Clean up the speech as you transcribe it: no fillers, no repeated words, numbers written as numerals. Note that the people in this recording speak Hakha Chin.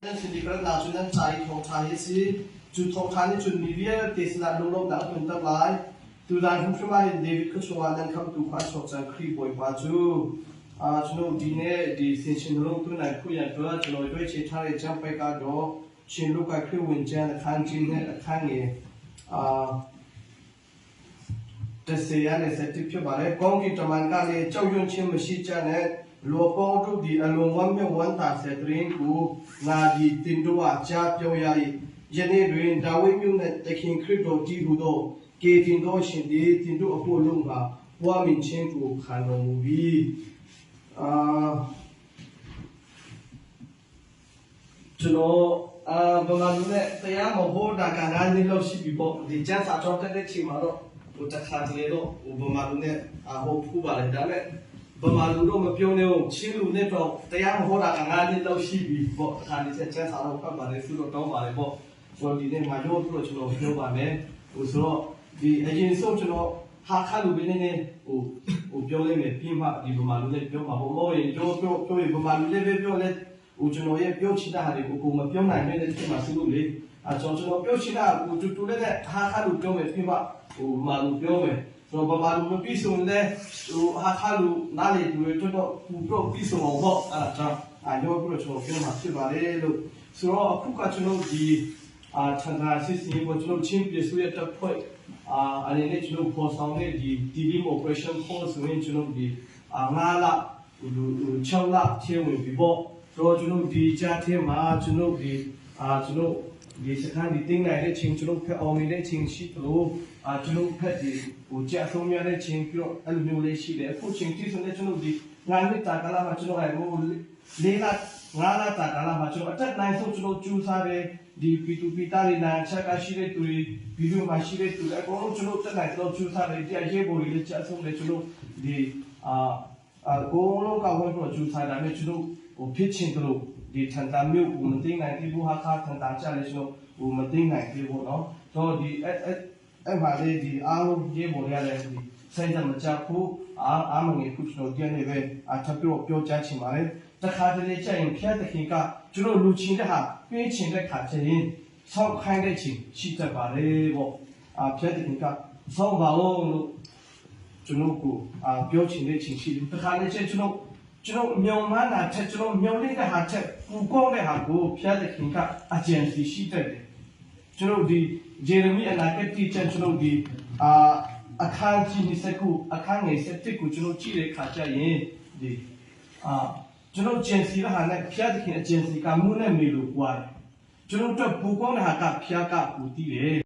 Nan sin i ka ratnak cu nan ca i thawngṭha hi a si. Cu thawngṭha nih cun mi vialte sinah lunglawmhnak a tlunter lai. Tuzaan hrimhrim ah hin David khua chungah nan khamhtu kha a chuak cang Khrih Bawipa cu. Cuno di ne di sin chin lung tu nai phu yan tua cuno doi che thare chang pai ka do chin lu kai khri win chen a khan chin he a khan nge ဟိုကျွန်တော်ရဲ့ပြောချင်တဲ့ဟာတွေကိုကိုမပြောနိုင်မဲ့တဲ့ဖြစ်မှာစလို့လေအကျွန်တော်ကျွန်တော်ပြောချင်တာကိုတူတူလေးနဲ့ဟာခါလူပြောမယ်ပြီးမှဟိုမာလူပြောမယ်ဆိုတော့ဗမာလူမပြီးဆုံးလဲဟိုဟာခါလူနားလေတူရတော်တော်ပူတော့ပြီးဆုံးအောင်ပေါ့အဲ့ဒါကြောင့်အာရောပြီးတော့ကျွန်တော်ပြောမှာဖြစ်ပါတယ်လို့ဆိုတော့အခုကကျွန်တော်ဒီအာချန်သာစစ်စီကိုကျွန်တော်ချင်းပြဆွေးတပ်ဖွဲ့အာအနေနဲ့ကျွန်တော်ပေါ်ဆောင်တဲ့ဒီ TV operation force ဆိုရင်ကျွန်တော်ဒီအာ9လဟို6လထဲဝင်ပြီပေါ့ဆိုတော့ကျွန်တော်ဒီကြားထဲမှာကျွန်တော်ဒီအာကျွန်တော်ဒီစခန်းဒီတင်းနိုင်တဲ့ချင်းကျွန်တော်ဖက်အောင်နေတဲ့ချင်းရှိသလိုအာကျွန်တော်ဖက်ဒီဟိုကြာဆုံးများတဲ့ချင်းပြီးတော့အဲ့လိုမျိုးလေးရှိတယ်အခုချင်းကြည့်ဆိုနေကျွန်တော်ဒီငါးနှစ်တာကာလမှာကျွန်တော်အဲ့ဟိုလေးလငါးလတာကာလမှာကျွန်တော်အတက်နိုင်ဆုံးကျွန်တော်ကြိုးစားတယ်ဒီ P2P တာတွေနာချက်ကရှိတဲ့သူတွေဗီဒီယိုမှာရှိတဲ့သူတွေအကုန်လုံးကျွန်တော်တက်နိုင်တော့ကြိုးစားတယ်ဒီအရေးပေါ်တွေလည်းကြာဆုံးတယ်ကျွန်တော်ဒီအာအကုန်လုံးကောက်ဝင်တော့ကြိုးစားတယ်ဒါပေမဲ့ကျွန်တော်ဟိုဖြစ်ချင်တယ်လို့ဒီထန်တာမျိုးကိုမသိနိုင်သေးဘူးဟာခါထန်တာကြလေကျွန်တော်ဟိုမသိနိုင်သေးဘူးနော်တော့ဒီအဲ့အဲ့အဲ့မှာလေဒီအားလုံးရေးပေါ်ရတယ်ဒီစိတ်ဓာတ်မချဖို့အာအာမငယ်ခုကျွန်တော်ဒီနေ့ပဲအထပ်ပြောပြောချင်ပါတယ်တခါတလေကြရင်ဖျက်တဲ့ခင်ကကျွန်တော်လူချင်းတဲ့ဟာပေးချင်တဲ့ခါချင်းဆောက်ခိုင်းတဲ့ချင်းရှိတတ်ပါတယ်ပေါ့အာဖျက်တဲ့ခင်ကဆောက်ပါအောင်လို့ကျွန်တော်ကိုအာပြောချင်တဲ့ချင်းရှိတယ်တခါလေကျကျွန်တော်ကျွန်တော်မြုံမှန်းတာထက်ကျွန်တော်မြုံနေတဲ့ဟာထက်ပူကောင်းတဲ့ဟာကိုဖျက်တဲ့ခင်ကအကြံစီရှိတတ်တယ်ကျွန်တော်ဒီဂျေရမီအနာဂတ်တီချန်ကျွန်တော်ဒီအာအခန်းကြီး29အခန်းငယ်7ကိုကျွန်တော်ကြည့်တဲ့ခါကျရင်ဒီအာကျွန်တော်ဂျင်စီဟာနဲ့ဖျက်တဲ့ခင်အဂျင်စီကမူနဲ့မေလို့ကွာတယ်ကျွန်တော်တို့ပူကောင်းတဲ့ဟာကဖျက်ကပူတည်တယ်။